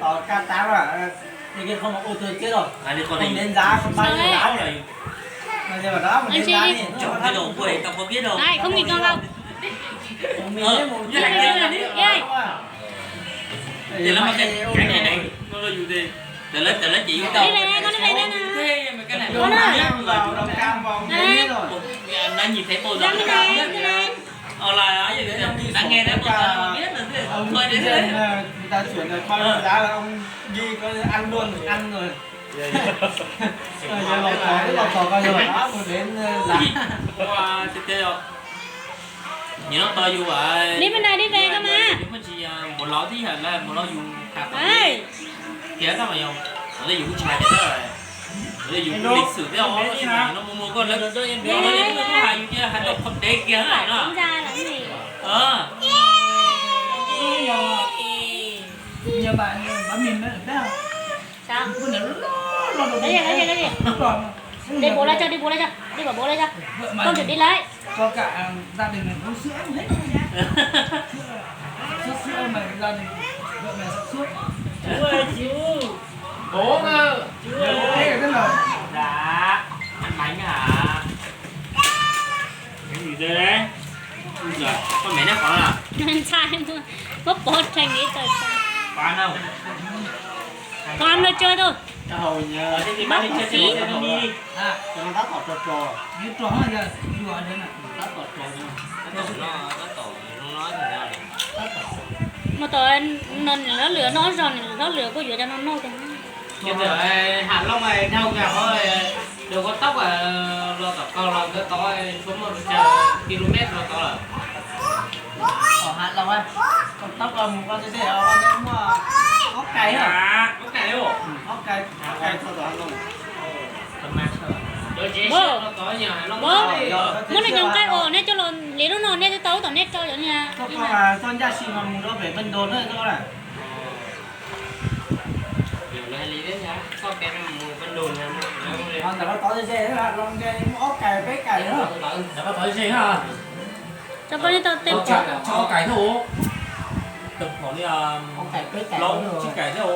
tỏ ca táo à. Cái kia không mà ô tô chết rồi. Không đến giá, không bao nhiêu giá rồi. Bây giờ bảo đó mà đến giá đi, cho nó thấp một chút. Này, không nhìn con không? Không nhìn thấy một chút. Ê. Thì nó mà cái, cái này này, nó là dù gì. Từ lớp, từ lớp chị yêu cầu. Đi về đây, con đi về đây nè. Thế mà cái này. Con ơi. Vào đồng cam vào. Này. Nó nhìn thấy bộ dáng. Dán cái này, cái này. Ờ, là đó, giờ đã nghe đến bộ dáng là biết rồi chứ. Ông thôi đấy. Người ta chuyển rồi coi giá là ông đi coi ăn luôn, ăn rồi. Ờ, giờ lọt thỏ, lọt thỏ coi rồi đó, một đến, ờ, giá. Ua, tij tij os. Nws no tau yus, neb peb na dib ve koj mas, yus muaj tsis, npaum lov tib yam lawm, npaum no yus tham tias no mas yog, yus kuj tsis hais tias, yus kuj lịch sử thiab os, no mus mus koj lawv, no hais yus cia hais tau qhov dev kiag na no. Đi bố ra cho, đi bố ra cho, đi bảo bố ra cho. Con thử đi lấy. Cho cả gia đình này uống sữa ăn hết. Sữa, sữa mà gia đình, vợ mày sắp suốt. Chú ơi, chú. Bố cơ. Chú ơi. Thế là thế nào? Dạ. Ăn bánh hả? Cái gì đây đấy? Ui giời, con bé nó có là. Sai, muab pov rhees ib tawm. Có ăn không? Con ăn được chưa tôi? Cho hầu nhờ. Ờ, thế thì bác đi chơi, đi, đi, đi, đi. À, cho nó tắt tỏ trò trò. Tab tom no, tab tom no, no, no. Mus tom no nws hlob lwm noj zog, nws hlob lwm kuj yuav cov no noj tiag. Ces txawm Hà Long này đau gà thôi, đường cao tốc, ờ, los tom Cầu Lò tới tod, số một trăm ki lô mét los tod lawm. Ở Hạ Long á, cao tốc là một con xe, ờ, con muaj ob cai hả? Ob cai, ob cai, ob cai. Muab nws cov nqaij os, nej coj los liv lub no nej twb tau tom nej rau cov niag. Ntawm no tod ze, muaj ob cai peb cai na. Tso koj nej tau tej. Ob cai thiab, ob cai peb cai, tsib cai thiab.